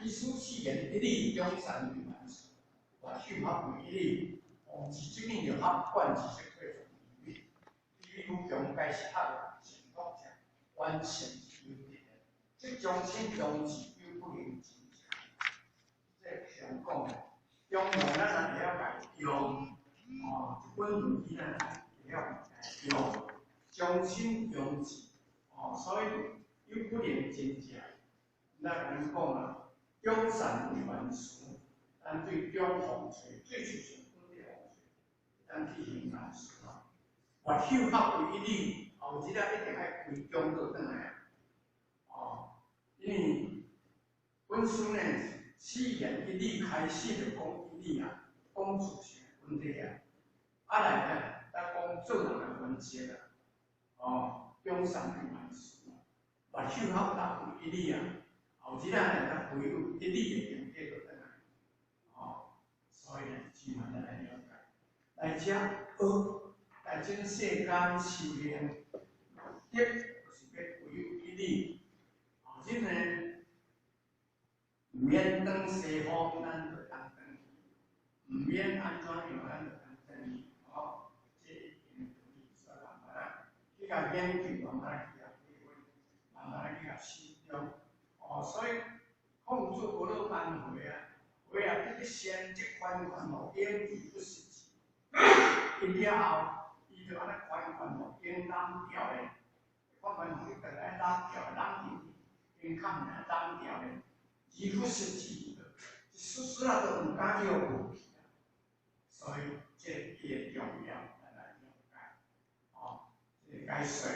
意思四言一理，中善为万事，外修学为一理。哦，自这境就学贯知识退出秘密，秘密无穷，该是学成功者，完成之有德。这终身终志又不能真正。这上讲的，中庸咱若会晓家用，哦，这本论语咱会晓家用，终身终志，哦，所以又不能真正。咱共恁讲啊，中善为万事，咱对中方找，最出上本地方找，咱去行万事啊。外修学为一理，后一了一定爱归中倒转来啊。哦，因为本书呢，四言一理开始就讲一理啊，讲自性的问题啊，啊来呢，才讲做人的原则啊。哦，中善为万事，外修学达为一理啊。后一了呢，才回入一理的境界倒转来。哦，所以呢，只嘛咱来了解，来遮学，来这世间修行，目的就是欲归入一理。哦，这呢，毋免转西方，咱就通转去；毋免按怎样，咱就通转去。哦，這一定的道理，所以慢慢仔去共研究，慢慢仔去共體會，慢慢仔去共心中。哦，所以孔子無咧挽回啊，回啊，這個先這寬寬吼，永而不失志。伊了後，伊就按呢寬寬吼，永攬掉的，寬寬吼，伊就來攬掉，攬進去，永坎來攬掉的，而不失志，一絲絲仔都毋敢叫無去啊。所以這伊的重要，咱來了解。哦，這個解說。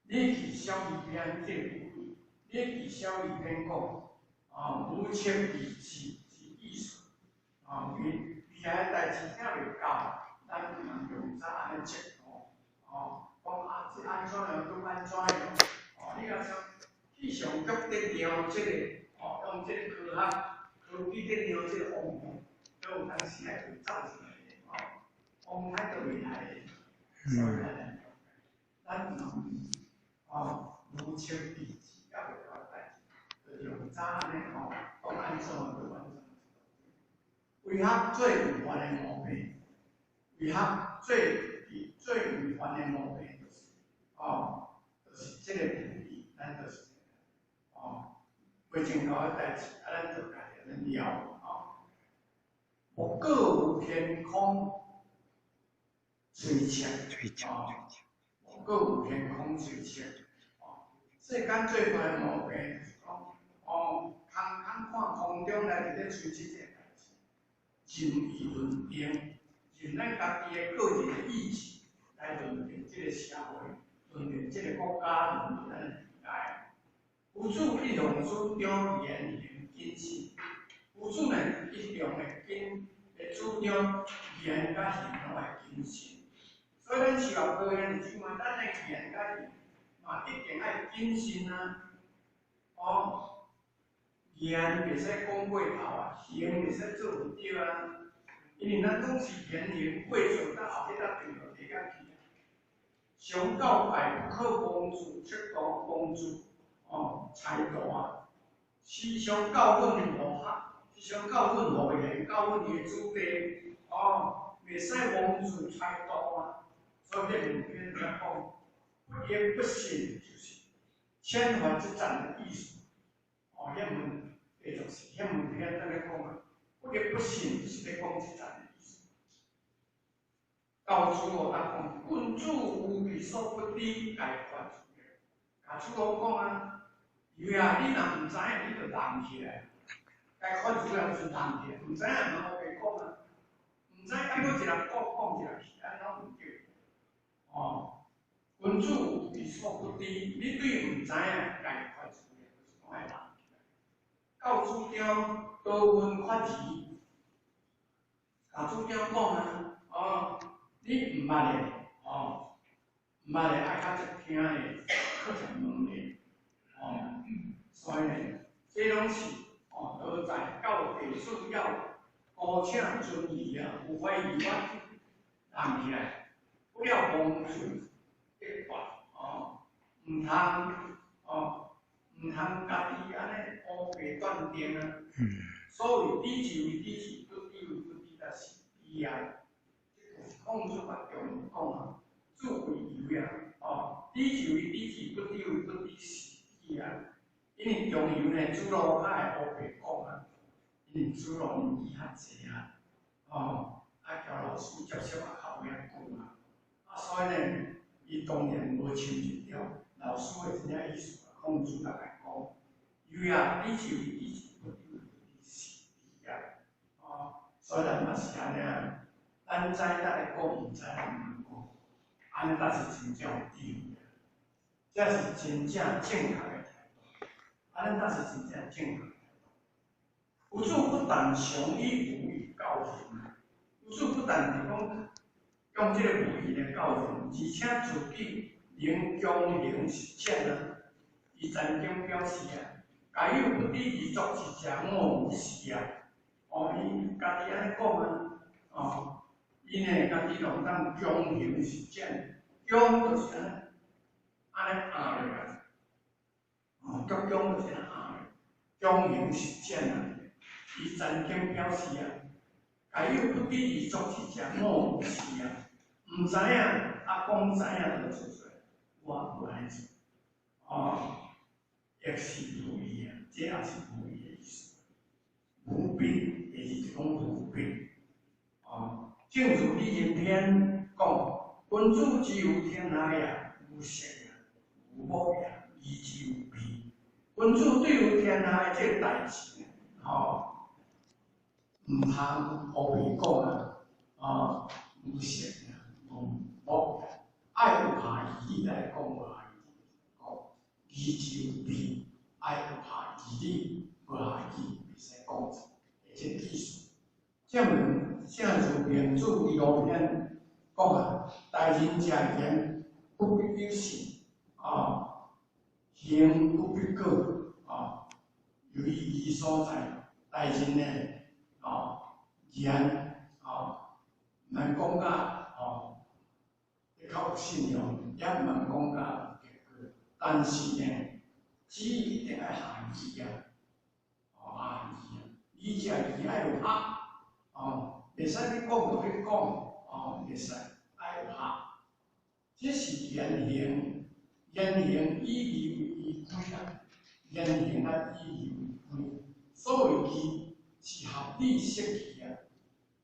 禮記小義篇這個部分，禮記小義篇講，啊，無測而知之意思，啊，伊伊遐代誌聽袂到，咱毋通用早按呢測度，哦，講啊，這按怎樣，拄按怎樣，哦，你若像氣象局咧量這個，哦，用這個科學科技咧量這個風向，都有當時愛會走出來的，哦，風歹都袂來的，所以咱來了解，咱毋通。哦，無測而知，猶袂到代誌，就用早按呢吼，講按怎就按怎。為學最違犯的毛病，為學最最違犯的毛病就是，哦，就是這個問題，咱就是這個，哦，未成交的代誌，啊，咱就家己按呢了，哦。莫過有天空吹切，哦。莫過有天空吹切，哦，世間最大的毛病就是講，哦，空空看空中來佇咧吹這件代誌，任意論定，任咱家己的個人的意志來論定這個社會，論定這個國家，論定咱的未來。夫子一向主張言行謹慎，夫子呢一向會謹，會主張言佮行攏愛謹慎。所以咱修學高兄弟姊妹，咱的言佮行嘛一定愛謹慎啊！哦，言袂使講過頭啊，行袂使做毋對啊。因為咱攏是言行過做，到後尾才對落地甲去啊。常教誡不可妄自測度，妄自哦猜度啊。時常教訓予學，時常教訓予言，教訓伊的子弟，哦，袂使妄自猜度啊。所以彼兩篇才講，不言不信就是千帆之戰的意思。哦，彼門繼續是彼門篇在咧講啊，不言不信就是咧講這層的意思。教主哦，他講，君子有其所不知，該發出來。教主攏講啊，因為啊，你若毋知影，你就當起來。該發出來就當起來，毋知影毋通白講啊，毋知影閣一人講講一下去，按呢攏毋對。哦，君子有其所不知，你對毋知影，該發出來，就是講愛當起來。教主張多聞發疑，教主張講啊，哦，你毋捌的，哦，毋捌的愛較濟聽的，較濟問的，哦，所以呢，這攏是哦，都在教弟子要姑且存疑啊，有懷疑我當起來，不要妄自得斷，哦，毋通，哦，毋毋通家己按呢烏白斷定啊。所謂知之為知之，不知為不知，才是悲哀。這就是孔子共中講啊，子非游啊，哦，知之為知之，不知為不知，是悲哀。因為中游呢，子路較會烏白講啊，因為子路年紀較濟啊，哦，啊交老師接觸也較有影久啊，啊所以呢，伊當然無深入著老師的真正意思啊，孔子共伊講，有啊，知之為知之，不知為不知，是悲哀。哦，所以咱嘛是按呢啊，咱知咱來講，毋知咱毋講，按呢才是真正有智慧啊，這是真正正確的態度，按呢才是真正正確的態度。夫子不但常以無義教人，夫子不但是講用這個無義來教人，而且自己能強行實踐啊。伊曾經表示啊，該有不知而作之者，我無是啊。哦，伊家己按呢講啊，哦，伊呢家己攏當強行實踐，強就是按呢，按呢壓落來，哦，強強就是按呢壓落，強行實踐啊。伊曾經表示啊，該有不知而作之者，我無是啊，毋知影，啊講知影就做出來，我無按呢做，哦，亦是無義啊，這也是無義的意思。無必，也是講無必。哦，正如理人篇講，君子之於天下也，無色也，無惡也，疑之有備。君子對於天下的這個代誌，吼，毋通烏白講啊，哦，無色也，無惡也，愛有下義理來講，無下義理講，疑之有備，愛有下義理，無下義袂使講出來，這個意思。正正如孟子義路篇講啊，待人者言，不必有信，啊，行不必果，啊，由於義所在，待人呢，啊，言，啊，毋通講甲，哦，較有信用，也毋通講甲有結果，但是呢，只一定愛下義啊，哦，下義啊，你這義愛有合，哦，袂使你講就去講，哦，袂使，愛有合，這是言行，言行以義為依歸啊，言行啊以義為歸，所謂義是合理適宜啊，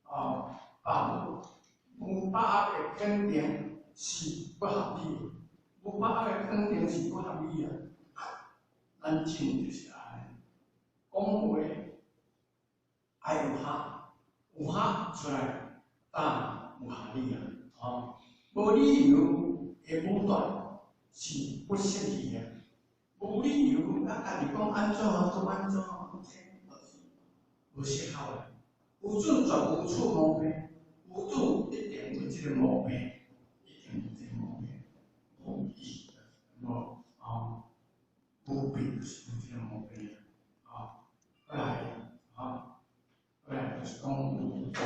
哦，啊，無把握的肯定是不合理的，無把握的肯定是不合理啊。咱真就是按呢，講話愛有合，有合出來，當有合理啊，吼，無理由的武斷是不適宜的，無理由啊，家己講按怎就按怎，這就是無適合的。夫子絕無此毛病，夫子一定有這個毛病，一定有這個毛病，無義，無哦，無必就是有這個毛病啊。過來，啊，過來就是講無度，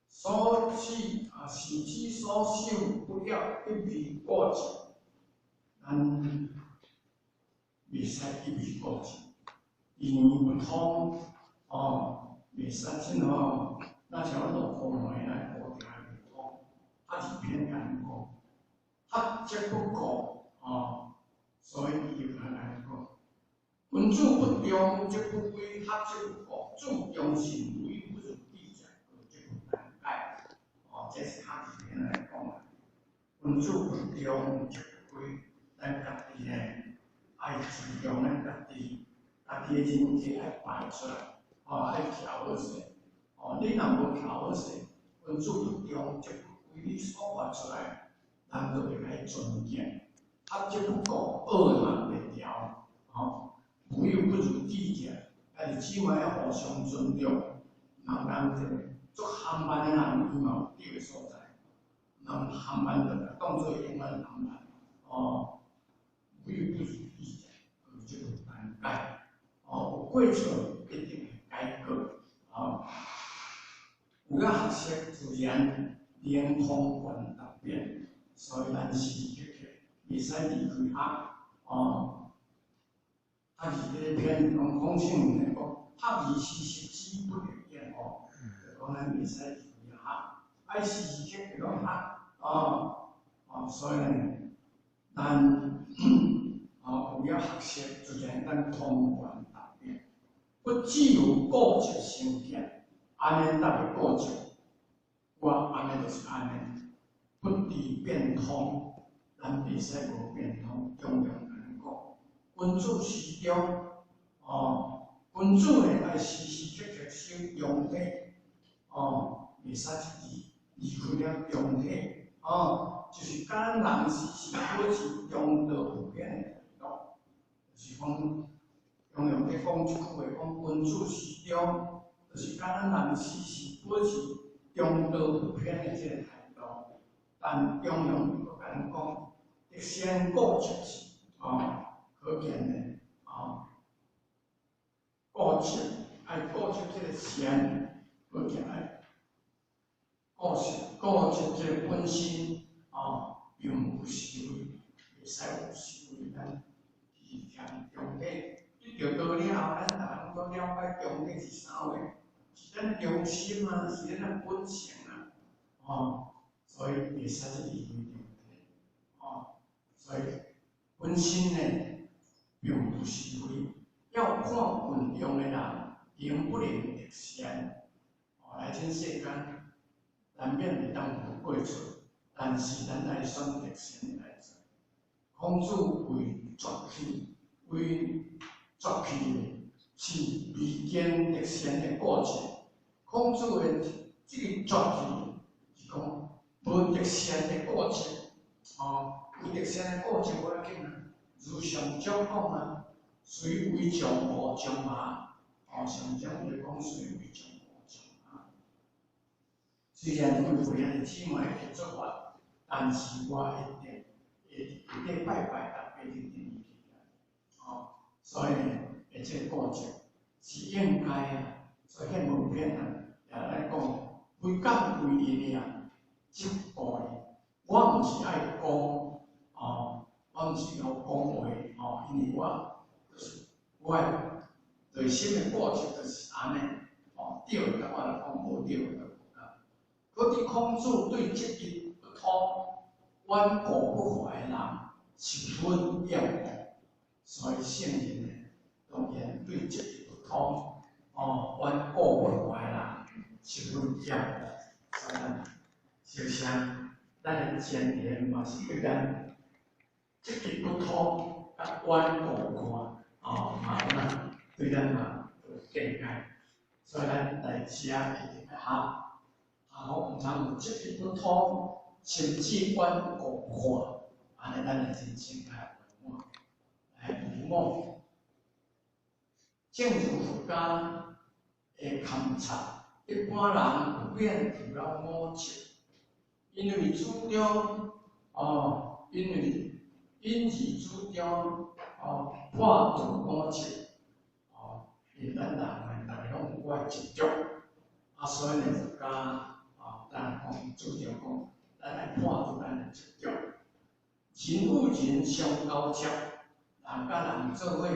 所知啊，是之所修，不要一味固執，咱袂使一味固執，言不通，哦。袂使真吼，若像阮落苦門來顧定袂通，啊是偏按呢講，合則不顧，哦，所以伊就按呢講，君子不重則不威，合則不顧，注重慎微，不如智者，過則不難改。哦，這是較字面來講啊。君子不重則不威，咱家己呢，愛注重咱家己，家己的人格愛擺出來。哦，愛徛好勢，哦，你若無徛好勢，君子不重則不威，你所發出來，人就會共你尊敬。合則不顧，惡嘛袂牢，吼，無友不如智者，家己起碼要互相尊重，人人這個足含慢的人，伊嘛有對的所在，人含慢就當做永遠含慢，哦，無友不如智者，過則不難改，哦，有過錯一定會改過，哦，有了學識自然靈通觀達變，所以咱時時刻刻袂使離開學，哦。读字這个篇講孔聖人講，學而時習之，不亦厭乎？就講咱袂使離開學，愛時時刻刻攏學，哦哦，所以呢，咱哦有了學習，自然咱通關達變，不只有固執成見，按呢特別固執，我按呢就是按呢，不知變通，咱袂使無變通，中庸按呢講，君子時中，哦，君子呢愛時時刻刻守中體，哦，袂使一離開了中體，哦，就是佮咱人時時保持中道不變的態度，就是講中庸咧講這句話，講君子時中，就是佮咱人時時保持中道不偏的這個態度。但中庸閣共咱講，得先固執是，哦，可見呢，哦，固執愛固執這個善，可見愛固執固執這個本身，哦，並無是非，袂使有是非，咱佇徛中體，得著道了後，咱逐家攏總了解中體是啥物，是咱中心啊，是咱的本性啊，哦，所以袂使去離開中體，哦，所以本身呢，並無是非，要看運用的人能不能得善，哦，來這世間難免會當有過錯，但是咱愛選擇善來做。孔子為絕去，為絕去的是未經得善的固執。孔子的這個絕去是講無得善的固執，哦，有得善的固執無要緊啊。如上章講啊，雖為將無將馬，哦，上章就講雖為將無將馬。雖然為兄弟姊妹的做法，但是我一定會會拜拜，逐家定定起來，哦，所以呢，會這個固執是應該啊。所以憲文篇啊，也來講，非敢為因的啊，則故的。我毋是愛講，哦，我毋是要講話，哦，因為我就是我的內心的固執就是按呢，哦，對的我就講，無對的就無講。可知孔子對這一不通、頑固不化的人十分厭惡，所以聖人呢，當然對這一不通、哦，頑固不化的人十分厭惡。所以咱首先，咱的前提嘛是對咱這一不通、佮頑固看，哦，嘛有那對咱嘛有見解，所以咱來遮一定愛學。啊，毋通有這一不通，甚至頑固不化，按呢咱的人生較圓滿。來，吳某，正如佛家的勘察，一般人不免有了我執，因為主張，哦，因為因而主張，哦，破除我執，哦，因咱人呢，逐家攏有我的執著，啊，所以呢，佛家。咱講主張講，咱愛破除咱的執著，人與人相交接，人佮人做伙，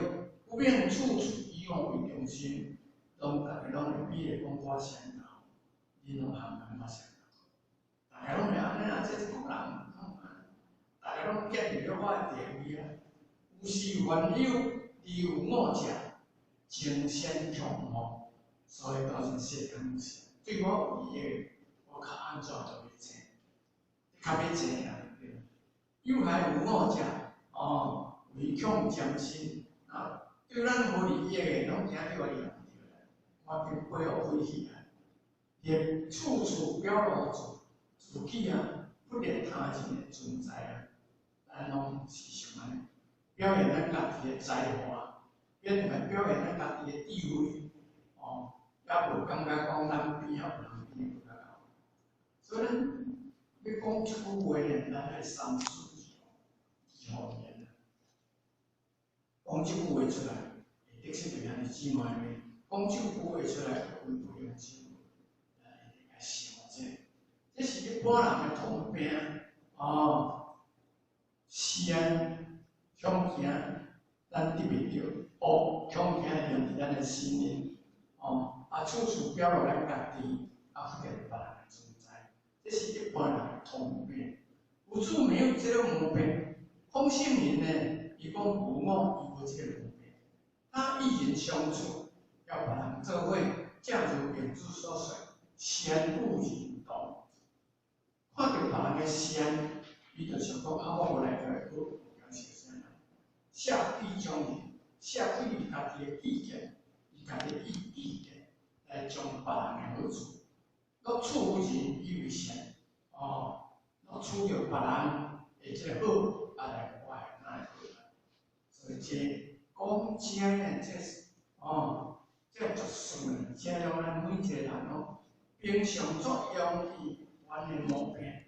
不免處處以我為中心，攏逐家攏會比咧講我先頭，恁攏含感覺先頭，逐家攏會按呢啊，這是國人，逐家攏建立了我的地位啊。有時煩憂，而有我者，爭先恐後，所以造成世間是對我有利的。我較按怎就欲爭，較欲爭啊！有害於我者，哦，唯恐沾身啊！對咱無利益的，攏驚著伊啊！我叫背後火起來，亦處處表露自自己啊，不列他人的存在啊！咱攏是想按呢，表現咱家己的才華，變來表現咱家己的智慧，哦，也無感覺講咱邊仔有人比咱閣較𠢕。所以咱欲講這句話呢，咱愛三思而後言啊。講這句話出來，會得失著兄弟姊妹們。講這句話出來，違背良心，咱一定愛想者。這是一般人的通病，哦，先向前，咱得袂著，惡強起來用佇咱的心靈，哦，啊，處處表露咱家己，啊，福建別人的存在，這是一般人的通病。有主沒有這個毛病，空性靈呢，伊講無我，伊無這個毛病。他與人相處，佮別人做伙，正如明主所說，善惡人同。看著別人的善，伊就想講啊，我無來就會好，有是啥人？捨己將人，捨開伊家己的意見，伊家己的意見來將別人的好處，攏處人以為善，哦，攏取著別人的這個好，啊來我的哪會好？所以這講這呢，這哦，這足順，這讓咱每一個人攏平常足容易犯的毛病。